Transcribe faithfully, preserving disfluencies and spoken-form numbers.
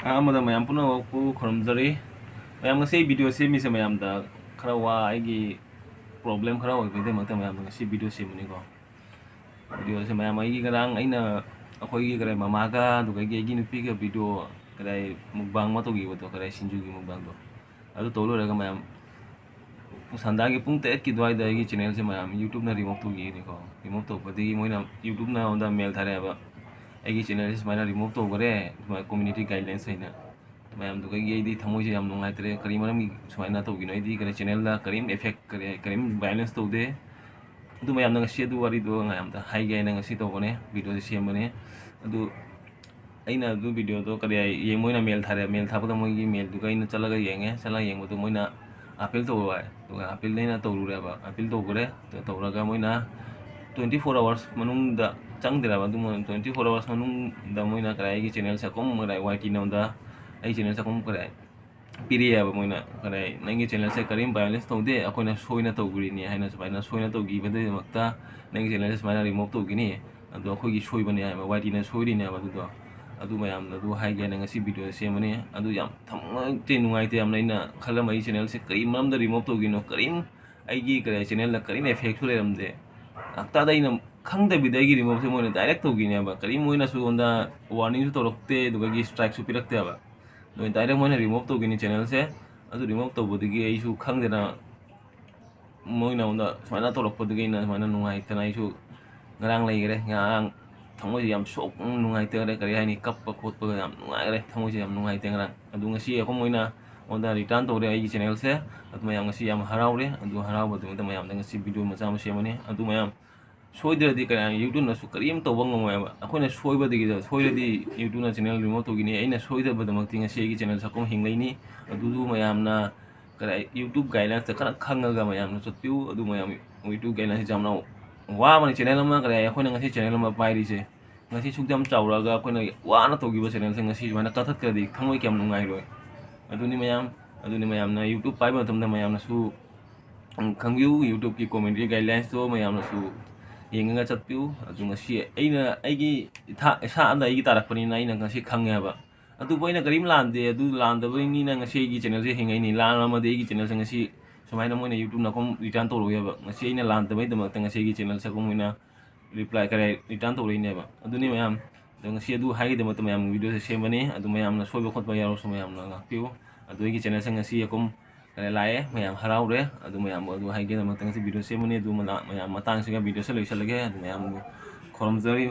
ꯑꯍꯥꯟꯕꯗ ꯃꯌꯥꯝ ꯄꯨꯝꯅꯃꯛꯄꯨ ꯈꯨꯔꯨꯝꯖꯔꯤ꯫ ꯃꯌꯥꯝ, ꯉꯁꯤ ꯑꯩ video ꯁꯦꯝꯃꯤꯁꯦ ꯃꯌꯥꯝꯗ ꯈꯔ ꯋꯥ, ꯑꯩꯒꯤ problem ꯈꯔ ꯑꯣꯏꯕꯒꯤꯗꯃꯛꯇ ꯃꯌꯥꯝꯗ ꯉꯁꯤ video ꯁꯦꯝꯕꯅꯤꯀꯣ꯫ Video ꯁꯦ ꯃꯌꯥꯝ, ꯑꯩꯒꯤ ꯉꯔꯥꯡ ꯑꯩꯅ ꯑꯩꯈꯣꯏꯒꯤ ꯀꯗꯥꯏ ꯃꯃꯥꯒ ꯑꯗꯨꯗꯒꯤ ꯑꯩꯒꯤ ꯅꯨꯄꯤꯒ video ꯀꯗꯥꯏ mukbang ꯑꯃ ꯇꯧꯈꯤꯕꯗꯣ, ꯀꯗꯥꯏ ꯁꯤꯡꯖꯨꯒꯤ mukbang ꯗꯣ, ꯑꯗꯨ ꯇꯧ ꯂꯣꯏꯔꯒ ꯃꯌꯥꯝ ꯁꯟꯗꯥꯒꯤ ꯄꯨꯡ ꯇꯔꯦꯠꯀꯤ ꯑꯗꯨꯋꯥꯏꯗ ꯑꯩꯒꯤ channel ꯁꯦ ꯃꯌꯥꯝ YouTube ꯅ remove ꯇꯧꯈꯤꯕꯅꯤꯀꯣ꯫ Remove ꯇꯧꯕꯗꯒꯤ ꯃꯣꯏꯅ, YouTube ꯅ ꯑꯩꯉꯣꯟꯗ mail ꯊꯥꯔꯛꯑꯦꯕ, "ꯑꯩꯒꯤ channel ꯁꯦ ꯁꯨꯃꯥꯏꯅ remove ꯇꯧꯈꯔꯦ, ꯁꯨꯃꯥꯏꯅ community guidelines ꯍꯥꯏꯅ"꯫ ꯃꯌꯥꯝꯗꯨꯗꯒꯤ ꯑꯩꯗꯤ ꯊꯃꯣꯏꯁꯦ ꯌꯥꯝ ꯅꯨꯡꯉꯥꯏꯇ꯭ꯔꯦ꯫ ꯀꯔꯤ ꯃꯔꯝꯒꯤ ꯁꯨꯃꯥꯏꯅ ꯇꯧꯈꯤꯅꯣ? ꯑꯩꯗꯤ ꯀꯔꯤ channel ꯗ ꯀꯔꯤꯝ effect, ꯀꯔꯤ, ꯀꯔꯤꯝ violence ꯇꯧꯗꯦ꯫ ꯑꯗꯨ ꯃꯌꯥꯝꯅ ꯉꯁꯤ ꯑꯗꯨ ꯋꯥꯔꯤꯗꯣ ꯃꯌꯥꯝꯗ ꯍꯥꯏꯒꯦ ꯍꯥꯏꯅ ꯉꯁꯤ ꯇꯧꯕꯅꯦ, video ꯁꯦ ꯁꯦꯝꯕꯅꯦ꯫ ꯑꯗꯨ ꯑꯩꯅ ꯑꯗꯨ video ꯗꯣ ꯀꯔꯤ ꯍꯥꯏ, ꯌꯦꯡ-, ꯃꯣꯏꯅ mail ꯊꯥꯔꯛꯑꯦ, mail ꯊꯥꯔꯛꯄꯗ ꯃꯣꯏꯒꯤ mail ꯗꯨꯒ ꯑꯩꯅ ꯆꯠꯂꯒ ꯌꯦꯡꯉꯦ, ꯆꯠꯂꯒ ꯌꯦꯡꯕꯗꯣ ꯃꯣꯏꯅ appeal ꯇꯧꯔꯣ ꯍꯥꯏ꯫ ꯑꯗꯨꯒ appeal ꯑꯩꯅ ꯇꯧꯔꯨꯔꯦꯕ, appeal ꯇꯧꯈ꯭ꯔꯦ꯫ ꯑꯗꯨ ꯇꯧꯔꯒ ꯃꯣꯏꯅ twenty four hours ꯃꯅꯨꯡꯗ ꯆꯪꯗ꯭ꯔꯦꯕ, ꯑꯗꯨ ꯃꯣꯏꯅ twenty four hours ꯃꯅꯨꯡꯗ ꯃꯣꯏꯅ ꯀꯔꯤ ꯑꯩꯒꯤ channel ꯁꯦ ꯑꯀꯨꯝ ꯀꯔꯤ Y T ꯅ ꯑꯩꯉꯣꯟꯗ ꯑꯩ channel ꯁꯦ ꯑꯀꯨꯝ ꯀꯔꯤ ꯄꯤꯔꯛꯑꯦꯕ ꯃꯣꯏꯅ, ꯀꯔꯤ, "ꯅꯪꯒꯤ channel ꯁꯦ ꯀꯔꯤꯝ violence ꯇꯧꯗꯦ, ꯑꯩꯈꯣꯏꯅ ꯁꯣꯏꯅ ꯇꯧꯈ꯭ꯔꯤꯅꯤ" ꯍꯥꯏꯅ ꯁꯨꯃꯥꯏꯅ ꯁꯣꯏꯅ ꯇꯧꯈꯤꯕꯗꯨꯒꯤꯗꯃꯛꯇ ꯅꯪꯒꯤ channel ꯁꯦ ꯁꯨꯃꯥꯏꯅ remove ꯇꯧꯈꯤꯅꯤ, ꯑꯗꯣ ꯑꯩꯈꯣꯏꯒꯤ ꯁꯣꯏꯕꯅꯦ ꯍꯥꯏꯕ, Y T ꯅ ꯁꯣꯏꯔꯤꯅꯦ ꯍꯥꯏꯕ꯫ ꯑꯗꯨꯗꯣ, ꯑꯗꯨ ꯃꯌꯥꯝꯗꯣ ꯑꯗꯨ ꯍꯥꯏꯒꯦꯅ ꯉꯁꯤ video ꯁꯦꯝꯕꯅꯤ꯫ ꯑꯗꯨ ꯌꯥꯝ ꯊꯃꯣꯏꯁꯦ ꯅꯨꯡꯉꯥꯏꯇꯦ ꯌꯥꯝꯅ꯫ ꯑꯩꯅ ꯈꯜꯂꯝꯕ ꯑꯩ channel ꯁꯦ ꯀꯔꯤ ꯃꯔꯝꯗ remove ꯇꯧꯈꯤꯅꯣ, ꯀꯔꯤꯝ ꯑꯩꯒꯤ ꯀꯔꯤ channel ꯗ ꯀꯔꯤꯝ effect ꯁꯨ ꯂꯩꯔꯝꯗꯦ꯫ ꯍꯞꯇꯥꯗ ꯑꯩꯅ ꯈꯪꯗꯕꯤꯗ ꯑꯩꯒꯤ remove ꯁꯦ ꯃꯣꯏꯅ direct ꯇꯧꯈꯤꯅꯦꯕ꯫ ꯀꯔꯤꯝ ꯃꯣꯏꯅꯁꯨ ꯑꯩꯉꯣꯟꯗ warning ꯁꯨ ꯇꯧꯔꯛꯇꯦ, ꯑꯗꯨꯗꯒꯤ strike ꯁꯨ ꯄꯤꯔꯛꯇꯦꯕ꯫ ꯃꯣꯏ direct ꯃꯣꯏꯅ remove ꯇꯧꯈꯤꯅꯤ channel ꯁꯦ꯫ ꯑꯗꯨ remove ꯇꯧꯕꯗꯒꯤ ꯑꯩꯁꯨ ꯈꯪꯗꯅ ꯃꯣꯏꯅ ꯑꯩꯉꯣꯟꯗ ꯁꯨꯃꯥꯏꯅ ꯇꯧꯔꯛꯄꯗꯒꯤ ꯑꯩꯅ ꯁꯨꯃꯥꯏꯅ ꯅꯨꯡꯉꯥꯏꯇꯅ ꯑꯩꯁꯨ ꯉꯔꯥꯡ ꯂꯩꯈꯔꯦ꯫ ꯉꯔꯥꯡ ꯊꯃꯣꯏꯁꯦ ꯌꯥꯝ ꯁꯣꯛ-, ꯅꯨꯡꯉꯥꯏꯇꯈꯔꯦ꯫ ꯀꯔꯤ ꯍꯥꯏꯅꯤ, ꯀꯞꯄ ꯈꯣꯠꯄꯒ ꯌꯥꯝ ꯅꯨꯡꯉꯥꯏꯈꯔꯦ꯫ ꯊꯃꯣꯏꯁꯦ ꯌꯥꯝ ꯅꯨꯡꯉꯥꯏꯇꯦ ꯉꯔꯥꯡ꯫ ꯑꯗꯨ ꯉꯁꯤ ꯑꯩꯈꯣꯏ ꯃꯣꯏꯅ ꯑꯩꯉꯣꯟꯗ return ꯇꯧꯔꯦ ꯑꯩꯒꯤ channel ꯁꯦ꯫ ꯑꯗꯨ ꯃꯌꯥꯝ ꯉꯁꯤ ꯌꯥꯝ ꯍꯔꯥꯎꯔꯦ꯫ ꯑꯗꯨ ꯍꯔꯥꯎꯕꯗꯨꯃꯛꯇ ꯃꯌꯥꯝꯗ ꯉꯁꯤ video ꯃꯆꯥ ꯑꯃ ꯁꯦꯝꯕꯅꯤ꯫ ꯑꯗꯨ ꯃꯌꯥꯝ ꯁꯣꯏꯗ꯭ꯔꯗꯤ ꯀꯅꯥ YouTube ꯅꯁꯨ ꯀꯔꯤꯝ ꯇꯧꯕ ꯉꯝꯃꯣꯏꯕ꯫ ꯑꯩꯈꯣꯏꯅ ꯁꯣꯏꯕꯗꯒꯤꯗ, ꯁꯣꯏꯔꯗꯤ YouTube ꯅ channel remove ꯇꯧꯈꯤꯅꯤ꯫ ꯑꯩꯅ ꯁꯣꯏꯗꯕꯗꯃꯛꯇꯤ ꯉꯁꯤ ꯑꯩꯒꯤ channel ꯁꯛꯐꯝ ꯍꯤꯡꯂꯩꯅꯤ꯫ ꯑꯗꯨꯕꯨ ꯃꯌꯥꯝꯅ ꯀꯔꯤ YouTube guidelines ꯇ ꯈꯔ ꯈꯪꯉꯒ ꯃꯌꯥꯝꯅ ꯆꯠꯄꯤꯌꯨ꯫ ꯑꯗꯨ ꯃꯌꯥꯝ YouTube guidelines ꯁꯦ ꯌꯥꯝꯅ ꯋꯥꯕꯅꯤ꯫ Channel ꯑꯃ ꯀꯔꯤ ꯑꯩꯈꯣꯏꯅ ꯉꯁꯤ channel ꯑꯃ ꯄꯥꯏꯔꯤꯁꯦ, ꯉꯁꯤ ꯁꯨꯛ ꯌꯥꯝ ꯆꯥꯎꯔꯛꯑꯒ ꯑꯩꯈꯣꯏꯅ ꯋꯥꯅ ꯇꯧꯈꯤꯕ channel ꯁꯦ ꯉꯁꯤ ꯁꯨꯃꯥꯏꯅ ꯀꯛꯊꯠꯈ꯭ꯔꯗꯤ ꯊꯃꯣꯏ ꯀꯌꯥꯝ ꯅꯨꯡꯉꯥꯏꯔꯣꯏ꯫ ꯑꯗꯨꯅꯤ ꯃꯌꯥꯝ, ꯑꯗꯨꯅꯤ ꯃꯌꯥꯝꯅ YouTube ꯄꯥꯏꯕ ꯃꯇꯝꯗ ꯃꯌꯥꯝꯅꯁꯨ ꯎꯝ, ꯈꯪꯕꯤꯌꯨ, YouTube ꯀꯤ community guidelines ꯇꯣ ꯃꯌꯥꯝꯅꯁꯨ ꯌꯦꯡꯉꯒ ꯆꯠꯄꯤꯌꯨ꯫ ꯑꯗꯨ ꯉꯁꯤ ꯑꯩꯅ ꯑꯩꯒꯤ ꯏꯊꯥ-, ꯏꯁꯥꯗ ꯑꯩꯒꯤ ꯇꯥꯔꯛꯄꯅꯤꯅ ꯑꯩꯅ ꯉꯁꯤ ꯈꯪꯉꯦꯕ꯫ ꯑꯗꯨꯕꯨ ꯑꯩꯅ ꯀꯔꯤꯝ ꯂꯥꯟꯗꯦ, ꯑꯗꯨ ꯂꯥꯟꯗꯕꯅꯤꯅ ꯉꯁꯤ ꯑꯩꯒꯤ ꯆꯦꯅꯦꯜꯁꯦ ꯍꯤꯡꯉꯛꯏꯅꯤ꯫ ꯂꯥꯟꯂꯝꯃꯗꯤ ꯑꯩꯒꯤ ꯆꯦꯅꯦꯜꯁꯦ ꯉꯁꯤ ꯁꯨꯃꯥꯏꯅ ꯃꯣꯏꯅ ꯌꯨꯇ꯭ꯌꯨꯕꯅ ꯑꯩꯈꯣꯏ ꯔꯤꯇꯔꯟ ꯇꯧꯔꯛꯑꯣꯏꯕ꯫ ꯉꯁꯤ ꯑꯩꯅ ꯂꯥꯟꯗꯕꯩꯗꯃꯛꯇ ꯉꯁꯤ ꯑꯩꯒꯤ ꯆꯦꯅꯦꯜꯁꯦ ꯑꯩꯈꯣꯏ ꯃꯣꯏꯅ ꯔꯤꯄ꯭ꯂꯥꯏ ꯀꯔꯤ ꯔꯤꯇꯔꯟ ꯇꯧꯔꯛꯏꯅꯦꯕ꯫ ꯑꯗꯨꯅꯤ ꯃꯌꯥꯝ꯫ ꯑꯗꯣ ꯉꯁꯤ ꯑꯗꯨ ꯍꯥꯏꯒꯗꯕ ꯃꯌꯥꯝ ꯚꯤꯗꯤꯑꯣꯁꯦ ꯁꯦꯝꯕꯅꯤ꯫ ꯑꯗꯨ ꯃꯌꯥꯝꯅ ꯁꯣꯏꯕ ꯈꯣꯠꯄ ꯌꯥꯎꯔꯁꯨ ꯃꯌꯥꯝꯅ ꯉꯥꯛꯄꯤꯌꯨ꯫ ꯑꯗꯨ ꯑꯩꯒꯤ ꯆꯦꯅꯦꯜꯁꯦ ꯉꯁꯤ ꯑꯩꯈꯣꯏ ꯀꯔꯤ ꯂꯥꯛꯑꯦ, ꯃꯌꯥꯝ ꯍꯔꯥꯎꯔꯦ꯫ ꯑꯗꯨ ꯃꯌꯥꯝꯕꯨ ꯑꯗꯨ ꯍꯥꯏꯒꯦꯗꯃꯛꯇ ꯉꯁꯤ ꯚꯤꯗꯤꯑꯣ ꯁꯦꯝꯕꯅꯤ꯫ ꯑꯗꯨ ꯃꯅꯥ-, ꯃꯌꯥꯝ ꯃꯇꯥꯡꯁꯤꯒ ꯚꯤꯗꯤꯑꯣꯁꯦ ꯂꯣꯏꯁꯤꯜꯂꯒꯦ꯫ ꯑꯗꯨ ꯃꯌꯥꯝꯕꯨ ꯈꯨꯔꯨꯝꯖꯔꯤ꯫